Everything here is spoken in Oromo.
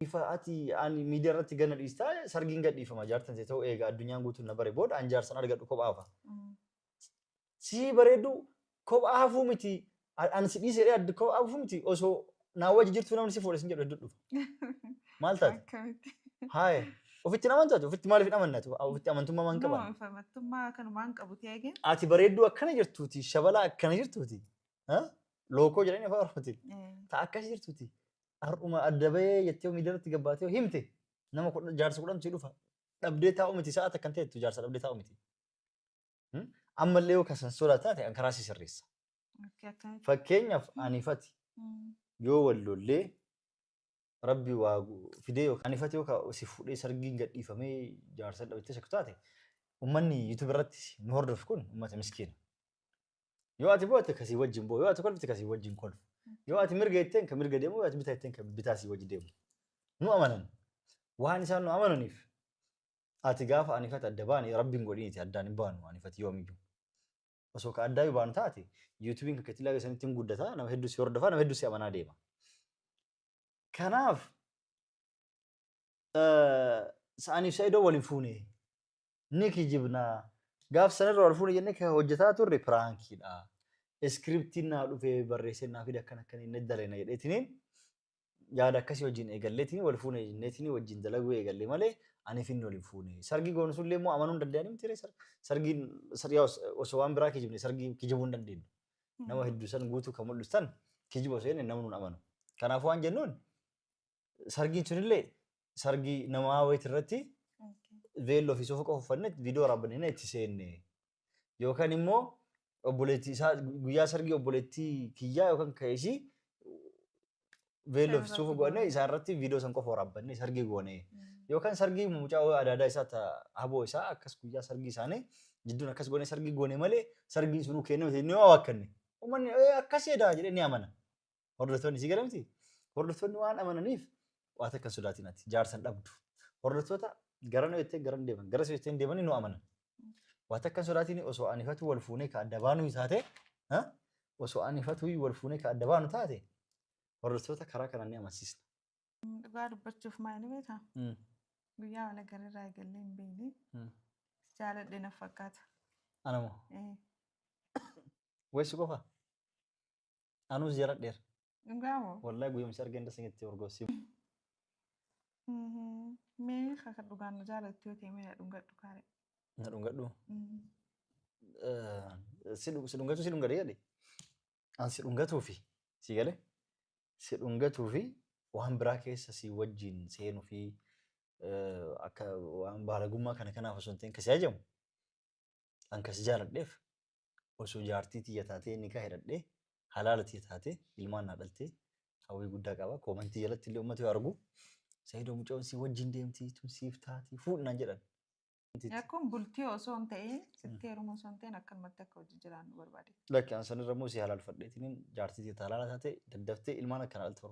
Ifa ati ani miidiyaa irratti gana dhiistaa, sargiin gadhiifama, jaartan ta'e ta'uu eega addunyaan guutuun na bare booda an jaarsan argadhu kophaa hafa. Si bareedu kophaa hafuu miti, ani si dhiisee adda kophaa hafuu miti, osoo naa wajji jirtuu namni si fuudhe sin jedhu hedduu dhufa. Maal taate? Akkamitti? Haaya. Ofitti hin amantu ati? Ofitti maaliif hin amanne ati? Ofitti amantummaa maan qaban? No, amantummaa kanumaan qabu ta'ee. Ati bareedduu akkana jirtuuti, shabalaa akkana jirtuuti. Lookoo jedhanii afaan Oromootiin. Ta akkas jirtuuti. Har'uma adda bahee jettee miidiyaa irratti gabbaatee himte nama 10 jaarsa 10 si dhufa. Dhabdee taa'u miti, sa'a takkan teettu jaarsa dhabdee taa'u miti. Ammallee yoo kasan sodaa taate an karaa si sirreessa. Akkamitti? Fakkeenyaaf anifati yoo wal lollee rabbi waa fidee yookaan anifati yoo si fuudhee sargiin gadhiifamee jaarsa dhabettee shakku taate, uummanni YouTube irratti nu hordofu kun uummata miskiina. Yoo ati boo'atte kasii wajjin boo'u, yoo ati kolfite kasii wajjin kolfu. Yoo ati mirga jetteen kan mirga deemu, yoo ati bitaa jetteen kan bitaa sii wajji deemu. Nu amanan. Waan isaan nu amananiif ati gaafa anifati adda baane, rabbiin godhiniiti, addaan hin baanu anifati yoomiyyuu. Osoo ka addaa yoo baanu taate YouTube'n kan keetti sanitti hin guddata, nama hedduu si hordofa, nama hedduu si amanaa deema. Kanaaf sa'aniif Sa'idoo wal hin fuune. Ni kijibna. Gaaf sanarra wal fuune jennee kan hojjetaa turre prankiidha. Scriptiin naa dhufee barreessee naa fide, akkana akkana inni dalena jedheetiniin yaada akkasii wajjin eegalleetiin wal fuune jenneetiin wajjin dalaguu eegalle malee aniif inni wal hin fuune. Sargii goonu sullee immoo amanuu hin danda'anii miti ree, sargiin osoo waan biraa kijibne sargii kijibuu hin dandeenyu. Nama hedduu san guutuu kan mul'istan kijiba osoo jenne namni nun amanu. Kanaafuu waan jennuun sargiin sunillee sargii namaa wayit irratti veelloo fi suufa qofa uffanne viidiyoo waraabannee itti seenne. Yookaan immoo obboleettii isaa guyyaa sargii obboleettii kiyyaa yookaan kan ishii veelloo fi suufa godhannee isaan irratti viidiyoo san qofa waraabbannee sargii goone. Yookaan sargii mucaa adaadaa isaa ta haboo isaa akkas guyyaa sargii isaanii jidduun akkas goone sargii goone malee sargiin sunuu kenname ni waa wakkanne. Uummanni akkas jedha jedhee ni amana. Hordoftoonni si galamti? Hordoftoonni waan amananiif waa takka hin sodaatin, ati jaarsan dhabdu. Hordoftoota gara nu jettee gara deeman, gara si jettee deemanii nu amanan. Waa takka hin sodaatin, osoo anifatu wal fuunee ka adda baanu taate, osoo anifatu wal fuunee ka adda baanu taate, hordoftoota karaa kanaan ni amansiisna. Dhugaa dubbachuuf maali beekaa? Guyyaa wal agarreerraa eegallee hin beekne. Jaaladhe na fakkaata. Anamoo. Weessu qofa. Anuus jaladheera. Dhugaa moo? Wallahi guyyuma si argeen dasa itti orgoossi. Mee kaka dhugaan na jaalattu yoo ta'e mee na dhungadhu kaare. Na dhungadhu. Si dhungachuu si dhungadhe jedhe. An si dhungatuu fi si galee si dhungatuu fi waan biraa keessa si wajjin seenuu fi akka waan baalagummaa kana kanaaf osoo hin ta'in kasi ajamu. An kasi jaaladheef osoo jaartii tiyya taatee, nikaa hidhadhee, halaala tiyya taatee, ilmaan naa dhaltee hawwii guddaa qaba. Koomantii jalatti illee uummata yoo argu, "Saayidoo, mucoon si wajjin deemti tun siif taati, fuudhi" naan jedhan. Akkuma bultii osoo hin ta'in, sitti heeruma osoo hin ta'in, akkanumatti akka hojii jiraannu barbaade. Lakki, an sanirra immoo si halaalfadheetiin jaartii tiyya halaala taate daddaftee ilmaan akka naa dhaltu.